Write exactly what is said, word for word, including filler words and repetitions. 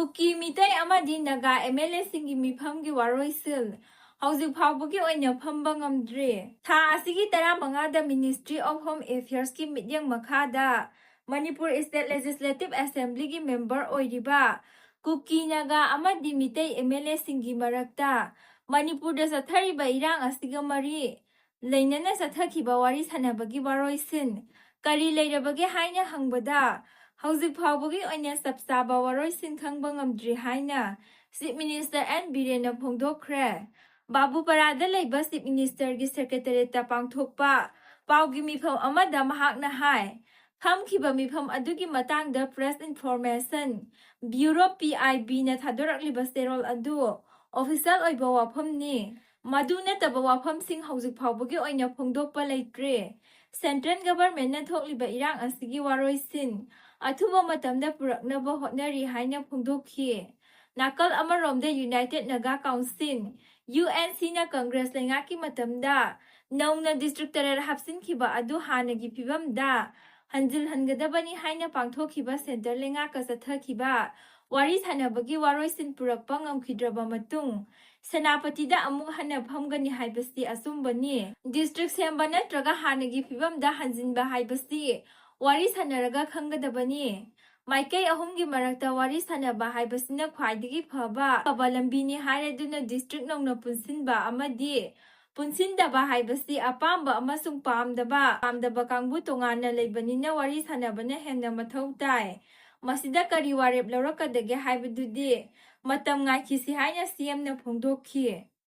ꯀꯨꯀꯤ, ꯃꯤꯇꯩ ꯑꯃꯗꯤ Naga M L ꯑꯦꯁꯤꯡꯒꯤ ꯃꯤꯐꯝꯒꯤ ꯋꯥꯔꯣꯏꯁꯤꯟ ꯍꯧꯖꯤꯛ ꯐꯥꯎꯕꯒꯤ ꯑꯣꯏꯅ ꯐꯝꯕ ꯉꯝꯗ꯭ꯔꯤ꯫ ꯊꯥ ꯑꯁꯤꯒꯤ ꯇꯔꯥꯃꯉꯥꯗ Ministry of Home Affairsꯀꯤ ꯃꯤꯠꯌꯦꯡ ꯃꯈꯥꯗ ꯃꯅꯤꯄꯨꯔ State Legislative Assemblyꯒꯤ member ꯑꯣꯏꯔꯤꯕ ꯀꯨꯀꯤ, ꯅꯥꯒꯥ ꯑꯃꯗꯤ ꯃꯤꯇꯩ ꯑꯦꯝ ꯑꯦꯜ ꯑꯦꯁꯤꯡꯒꯤ ꯃꯔꯛꯇ ꯃꯅꯤꯄꯨꯔꯗ ꯆꯠꯊꯔꯤꯕ ꯏꯔꯥꯡ ꯑꯁꯤꯒ ꯃꯔꯤ ꯂꯩꯅꯅ ꯆꯠꯊꯈꯤꯕ ꯋꯥꯔꯤ ꯁꯥꯟꯅꯕꯒꯤ ꯋꯥꯔꯣꯏꯁꯤꯟ ꯀꯔꯤ ꯂꯩꯔꯕꯒꯦ ꯍꯥꯏꯅ ꯍꯪꯕꯗ, ꯍꯧꯖꯤꯛ ꯐꯥꯎꯕꯒꯤ ꯑꯣꯏꯅ ꯆꯞ ꯆꯥꯕ ꯋꯥꯔꯣꯏꯁꯤꯟ ꯈꯪꯕ ꯉꯝꯗ꯭ꯔꯤ ꯍꯥꯏꯅ Chief Minister ꯑꯦꯟ ꯕꯤꯔꯦꯟꯅ ꯐꯣꯡꯗꯣꯛꯈ꯭ꯔꯦ꯫ ꯕꯥꯕꯨꯄꯥꯔꯥꯗ ꯂꯩꯕ Chief Ministerꯒꯤ Secretariatꯇ ꯄꯥꯡꯊꯣꯛꯄ ꯄꯥꯎꯒꯤ ꯃꯤꯐꯝ ꯑꯃꯗ ꯃꯍꯥꯛꯅ ꯍꯥꯏ, ꯐꯝꯈꯤꯕ ꯃꯤꯐꯝ ꯑꯗꯨꯒꯤ ꯃꯇꯥꯡꯗ Press Information Bureau, P I ꯕꯤꯅ ꯊꯥꯗꯣꯔꯛꯂꯤꯕ ꯆꯦꯔꯣꯜ ꯑꯗꯨ official ꯑꯣꯏꯕ ꯋꯥꯐꯝꯅꯤ꯫ ꯃꯗꯨ ꯅꯠꯇꯕ ꯋꯥꯐꯝꯁꯤꯡ ꯍꯧꯖꯤꯛ ꯐꯥꯎꯕꯒꯤ ꯑꯣꯏꯅ ꯐꯣꯡꯗꯣꯛꯄ ꯂꯩꯇ꯭ꯔꯤ꯫ Central Governmentꯅ ꯊꯣꯛꯂꯤꯕ ꯏꯔꯥꯡ ꯑꯁꯤꯒꯤ ꯋꯥꯔꯣꯏꯁꯤꯟ ꯑꯊꯨꯕ ꯃꯇꯝꯗ ꯄꯨꯔꯛꯅꯕ ꯍꯣꯠꯅꯔꯤ ꯍꯥꯏꯅ ꯐꯣꯡꯗꯣꯛꯈꯤ꯫ ꯅꯥꯀꯜ ꯑꯃꯔꯣꯝꯗ United Naga Council, U N ꯁꯤꯅ Congress ꯂꯩꯉꯥꯛꯀꯤ ꯃꯇꯝꯗ ꯅꯧꯅ district ꯇꯔꯦꯠ ꯍꯥꯞꯆꯤꯟꯈꯤꯕ ꯑꯗꯨ ꯍꯥꯟꯅꯒꯤ ꯐꯤꯕꯝꯗ ꯍꯟꯖꯤꯜꯍꯟꯒꯗꯕꯅꯤ ꯍꯥꯏꯅ ꯄꯥꯡꯊꯣꯛꯈꯤꯕ Central ꯂꯩꯉꯥꯛꯀ ꯆꯠꯊꯈꯤꯕ ꯋꯥꯔꯤ ꯁꯥꯟꯅꯕꯒꯤ ꯋꯥꯔꯣꯏꯁꯤꯟ ꯄꯨꯔꯛꯄ ꯉꯝꯈꯤꯗ꯭ꯔꯕ ꯃꯇꯨꯡ, ꯁꯦꯅꯥꯄꯇꯤꯗ ꯑꯃꯨꯛ ꯍꯟꯅ ꯐꯝꯒꯅꯤ ꯍꯥꯏꯕꯁꯤ ꯑꯆꯨꯝꯕꯅꯤ꯫ District ꯁꯦꯝꯕ ꯅꯠꯇ꯭ꯔꯒ ꯍꯥꯟꯅꯒꯤ ꯐꯤꯕꯝꯗ ꯍꯟꯖꯤꯟꯕ ꯍꯥꯏꯕꯁꯤ ꯋꯥꯔꯤ ꯁꯥꯟꯅꯔꯒ ꯈꯪꯒꯗꯕꯅꯤ꯫ ꯃꯥꯏꯀꯩ ꯑꯍꯨꯝꯒꯤ ꯃꯔꯛꯇ ꯋꯥꯔꯤ ꯁꯥꯟꯅꯕ ꯍꯥꯏꯕꯁꯤꯅ ꯈ꯭ꯋꯥꯏꯗꯒꯤ ꯐꯕ, ꯐꯕ ꯂꯝꯕꯤꯅꯤ ꯍꯥꯏꯔꯗꯨꯅ district ꯅꯧꯅ ꯄꯨꯟꯁꯤꯟꯕ ꯑꯃꯗꯤ ꯄꯨꯟꯁꯤꯟꯗꯕ ꯍꯥꯏꯕꯁꯤ ꯑꯄꯥꯝꯕ ꯑꯃꯁꯨꯡ ꯄꯥꯝꯗꯕ, ꯄꯥꯝꯗꯕ ꯀꯥꯡꯕꯨ ꯇꯣꯉꯥꯟꯅ ꯂꯩꯕꯅꯤꯅ ꯋꯥꯔꯤ ꯁꯥꯟꯅꯕꯅ ꯍꯦꯟꯅ ꯃꯊꯧ ꯇꯥꯏ꯫ ꯃꯁꯤꯗ ꯀꯔꯤ ꯋꯥꯔꯦꯞ ꯂꯧꯔꯛꯀꯗꯒꯦ ꯍꯥꯏꯕꯗꯨꯗꯤ ꯃꯇꯝ ꯉꯥꯏꯈꯤꯁꯤ ꯍꯥꯏꯅ ꯁꯤ ꯑꯦꯝꯅ ꯐꯣꯡꯗꯣꯛꯈꯤ꯫